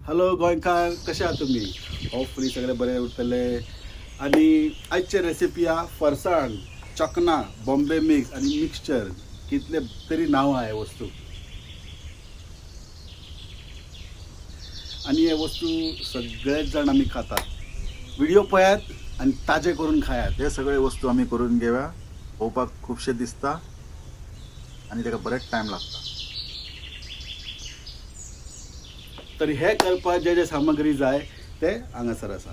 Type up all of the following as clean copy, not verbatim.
Hello गोंयकार, कशे आहा तुमी? होपफुली सगळे बरे उरतले. आनी आयचे रेसिपी आहा फरसाण, चकना, बॉम्बे मिक्स आनी मिक्सचर, कितले तरी नांवां आहा हे वस्तू. आनी हे वस्तू सगळेच जाण आमी खातात. व्हिडिओ पळयात आनी ताजे करून खायात. हे सगळे वस्तू आमी करून घेवया. पळोवपाक खुबशे दिसता आनी ताका बरेच टायम लागता. तर हे करपाक जे जे सामग्री जाय ते हांगासर आसा.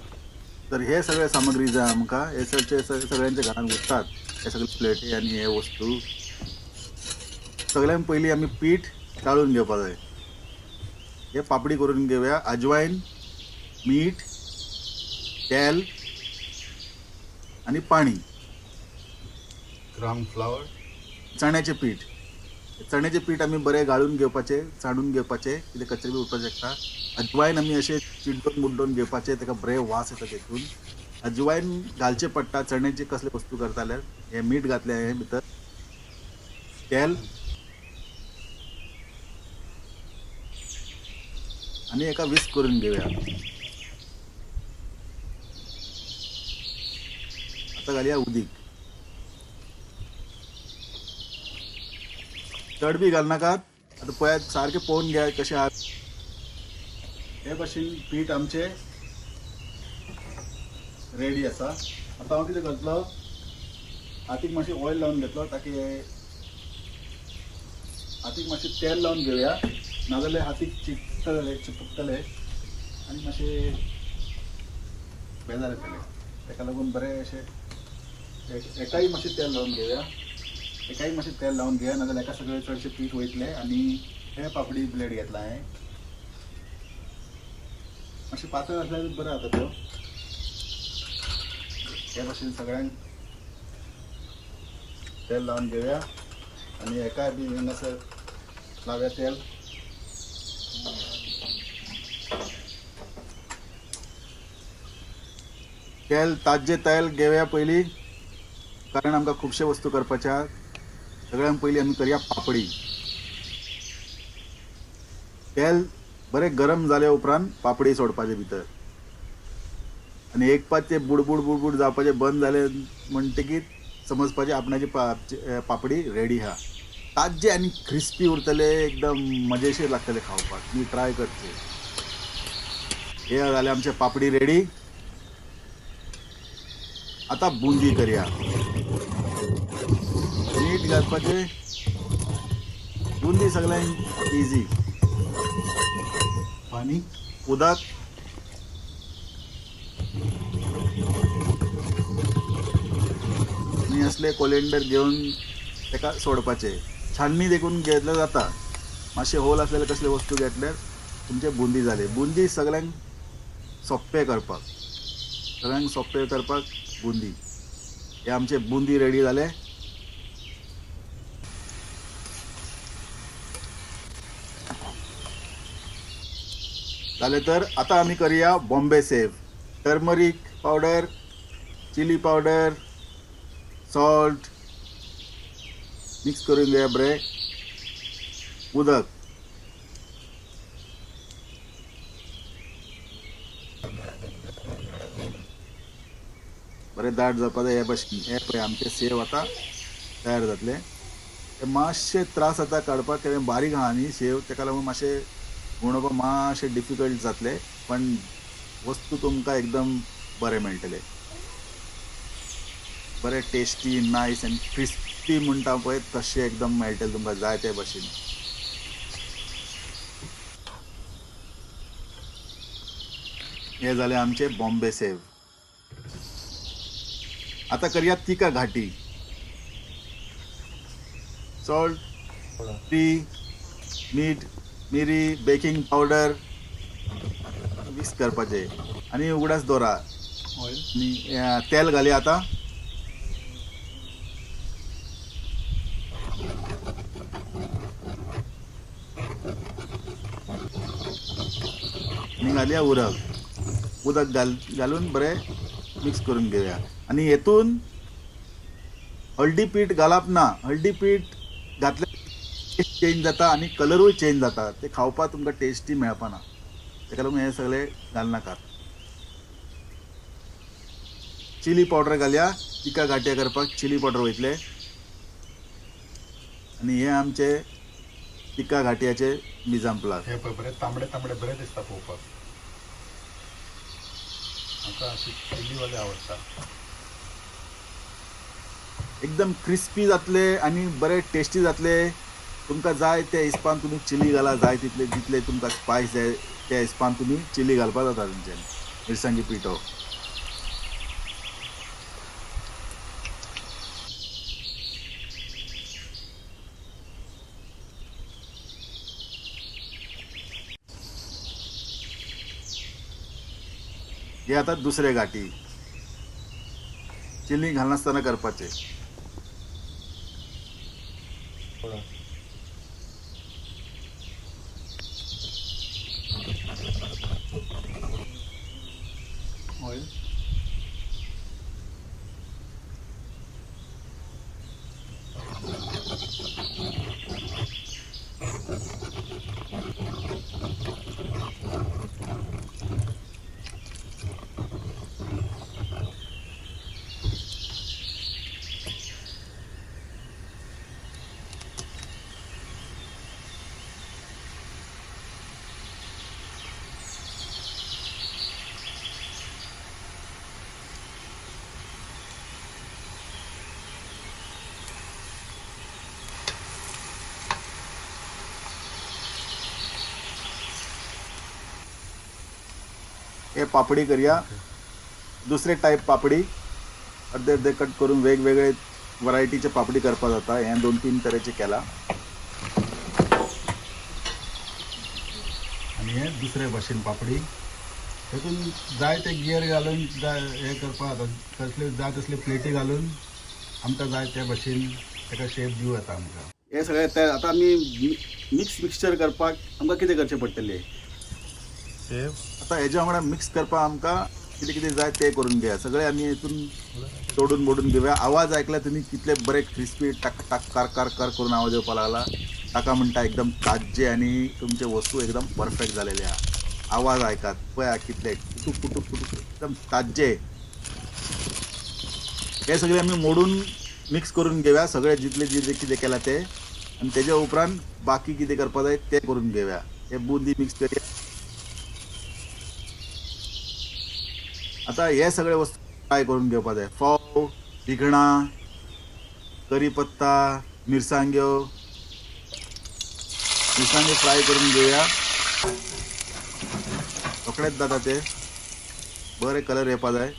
तर हे सगळे सामग्री जाय आमकां. हे सगळे सगळ्यांच्या घरान उरतात हे सगळे प्लेटी आनी हे वस्तू. सगळ्यान पयलीं आमी पीठ चाळून घेवपाक जाय. हे पापडी करून घेवया. अजवायन, मीठ, तेल आनी पाणी. ग्राम फ्लावर, चण्याचें पीठ. चण्याचें पीठ आमी बरें गाळून घेवपाचें, चाळून घेवपाचें, कितें कचरे बी उरपाक शकता. अजवायन आमी अशें चिड्डून मुड्डून घेवपाचें, ताका बरें वास येता तेतून. अजवायन घालचें पडटा चण्याचे कसले वस्तू करता जाल्यार. हें मीठ घातलें हांवें भितर, तेल आनी हेका विस्क करून घेवया. आतां घालया उदीक. चड बी घालनाकात. आतां पळयात, सारकें पळोवन घेयात कशें आहा. हे भाशेन पीठ आमचें रेडी आसा. आतां हांव कितें करतलो, हातीक मातशें ऑयल लावन घेतलो, ताकी हातीक मातशें तेल लावन घेवया, नाजाल्यार हातीक चिकटले, चिपकतले आनी मातशें बेजार येतले. ताका लागून बरें अशें एकाय मातशें तेल लावन घेवया, एकाय मातशें तेल लावन घेवया, नाजाल्यार एका सगळें चडशें पीठ वयतलें. आनी हे पापडी ब्लेड घेतला हांवें, मातशें पातळ आसल्यार बरें जाता त्यो. हे भाशेन सगळ्यांक तेल लावन घेवया आनी हेकाय बी हांगासर लावया तेल. तेल, ताज्जें तेल घेवया पयलीं, कारण आमकां खुबशे वस्तू करपाचे आहात. सगळ्यान पयलीं आमी करया पापडी. तेल बरें गरम जाल्या उपरांत पापडी सोडपाचे भितर आनी एक पांच ते बुडबुड बुडबुड जावपाचे बंद जाले म्हणटकीत समजपाचें आपणाची पापडी रेडी आहा. ताज्जे आनी क्रिस्पी उरतले, एकदम मजेशीर लागतले खावपाक. तुमी ट्राय करचे. हे जाले आमचे पापडी रेडी. आतां बुंदी करया. मीठ घालपाचें. बुंदी सगळ्यांक इजी. पाणी, उदक, आनी असले कोलेंडर घेवन ताका सोडपाचें. छाननी देखून घेतल्यार जाता. मातशें होल आसलेले कसले वस्तू घेतल्यार तुमचे बुंदी जाले. बुंदी सगळ्यांक सोंपें करपाक, सगळ्यांक सोंपें करपाक बुंदी. हे आमचे बुंदी रेडी जाले. जालें तर आतां आमी करया Bombay sev. Turmeric powder, chilli powder, salt mix करून घेया बरें. उदक, बरें दाट जावपा जाय हे भाशेन. हे पळय आमचें सेव आतां तयार जातलें. ते मातशें त्रास जाता काडपाक, कित्याक बारीक आहा न्ही शेव, ताका लागून मातशें गुंडोवपाक मातशें डिफिकल्ट जातलें, पण वस्तू तुमकां एकदम बरें मेळटलें. बरें टेस्टी, नायस आनी क्रिस्पी म्हणटा पळय तशें एकदम मेळटलें तुमकां जाय ते भाशेन. हे जालें आमचें बॉम्बे सेव. आतां करया तिका घाटी. सॉल्ट, टी, मीठ, मिरी, बेकिंग पावडर मिक्स करपाचें आनी उगडास दवरा. ऑयल आनी तेल घालया आतां. आनी घालया उदक. उदक घालून बरें मिक्स करून घेवया. आनी हेतून हळदी पीठ घालप ना. हळदी पीठ घातलें टेस्ट चेंज जाता आनी कलरूय चेंज जाता, ते खावपाक तुमकां टेस्टी मेळपाना. ताका लागून हें सगळें घालनाकात. चिली पावडर घालया, तिका गांठया करपाक चिली पावडर वयतले. आनी हे आमचे तिका घाटयाचे मिजांप्लास. हे पळय बरें तांबडे तांबडे बरें दिसता पळोवपाक. म्हाका अशी चिलीवाले आवडटा. एकदम क्रिस्पी जातले आनी बरे टेस्टी जातले. तुमकां जाय त्या हिसपान तुमी चिली घाला, जाय तितले जितले तुमकां स्पायस जाय त्या हिसपान तुमी चिली घालपाक जाता. तुमच्यान मिरसांगी पिठो हे आता दुसरे गाठी चिली घालनासतना करपाचे. ऑयल हे पापडी करया, दुसरे टायप पापडी अर्दे अर्दे कट करून वेगवेगळे वरायटीचे पापडी करपाक जाता. हे 2-3 तरेचे केला. आनी हे दुसरे भाशेन पापडी तेतून जाय ते गियर घालून जाय हे करपाक जाता. कसले जाय तसले प्लेटी घालून आमकां जाय त्या भाशेन ताका शेप दिवं येता आमकां. हे सगळे तयार. आतां आमी मिक्स मिक्सचर करपाक आमकां कितें करचें पडटलें? शेव आतां हेज्या वांगडा मिक्स करपाक आमकां कितें कितें जाय तें करून घेया. सगळे आमी हितून तोडून मोडून घेवया. आवाज आयकल्यार तुमी कितले बरे क्रिस्पी टाक टाक कार कार कार करून आवाज येवपाक लागला. ताका म्हणटा एकदम ताज्जे आनी तुमचे वस्तू एकदम परफेक्ट जालेले आहा. आवाज आयकात पळया कितले कुटूक कुटूक कुटूक एकदम ताज्जे. हे सगळे आमी मोडून मिक्स करून घेवया सगळे जितले जितले कितें केलां ते. आनी तेज्या उपरांत बाकी कितें करपाक जाय तें करून घेवया. हे बुंदी मिक्स करया. आतां हे सगळे वस्तू फ्राय करून घेवपाक जाय. फोव, भिकणां, करी पत्ता, मिरसांग्यो, मिरसांग्यो फ्राय करून घेवया. रोखडेच जाता ते, बरे कलर येवपा जाय.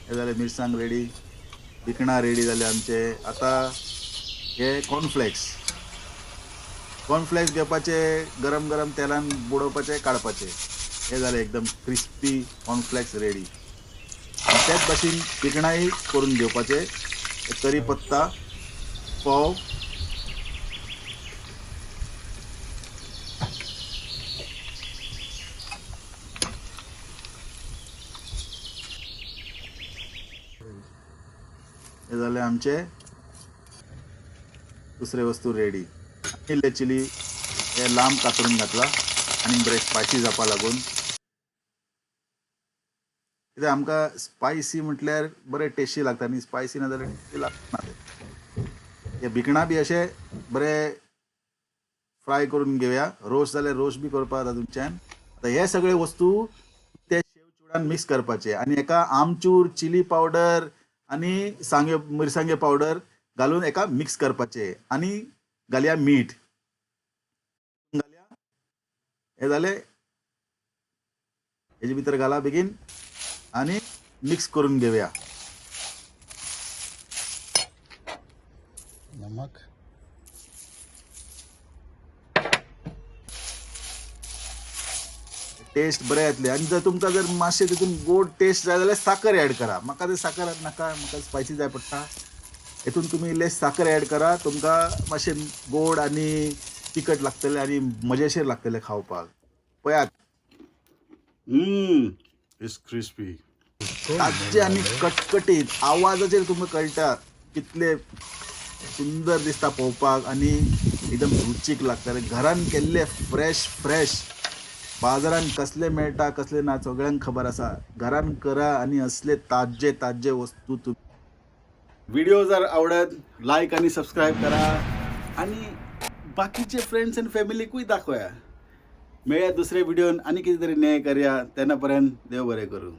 हे जाले मिरसांग रेडी, भिकणां रेडी जाले आमचे. आतां हे कॉर्नफ्लेक्स, कॉर्नफ्लेक्स घेवपाचे, गरम गरम तेलान बुडोवपाचे, काडपाचे. हे जाले एकदम क्रिस्पी कॉर्नफ्लेक्स रेडी. त्याच भाशेन भिकणांय करून घेवपाचे. करी पत्ता, फोव, हे जाले आमचे दुसरे वस्तू रेडी. इल्ले चिली हे लांब कातरून घातला आनी बरें स्पायसी जावपा लागून. कित्याक आमकां स्पायसी म्हटल्यार बरें टेस्टी लागता आनी स्पायसी ना जाल्यार टेस्टी लागना. हे भिकणां बी अशे बरे फ्राय करून घेवया. रोस्ट जाल्यार रोस्ट बी करपाक जाता तुमच्यान. आतां हे सगळे वस्तू ते शेव चिवडान मिक्स करपाचे आनी एका आमचूर, चिली पावडर आनी सांगे मिरसांगे पावडर घालून एका मिक्स करपाचे आनी घालया मीठ घालया. हे जाले हेजे भितर घाला बेगीन आनी मिक्स करून घेवया. नमक, टेस्ट बरें येतले. आनी जर तुमकां जर मातशें तितून गोड टेस्ट जाय जाल्यार साकर एड करा. म्हाका ते साकर नाका, म्हाका स्पायसी जाय पडटा. हेतून तुमी इल्लें साकर एड करा, तुमकां मातशें गोड आनी तिखट लागतलें आनी मजेशीर लागतलें खावपाक. पळयात it's crispy, ताज्जे आनी कटकटीत. आवाजाचेर तुमकां कळटा कितले सुंदर दिसता पळोवपाक आनी एकदम रुचीक लागतले. घरान केल्ले फ्रेश फ्रेश, बाजारान कसले मेळटा कसले ना सगळ्यांक खबर आसा. घरान करा आनी असले ताज्जे ताज्जे वस्तू. व्हिडिओ जर आवडत लायक आणि सबस्क्राईब करा आणि बाकीचे फ्रेंड्स अँड फॅमिलीकूय दाखोया. मेळया दुसरे व्हिडिओन आनी कितें तरी नेय करया. तेन्ना पर्यंत देव बरें करूं.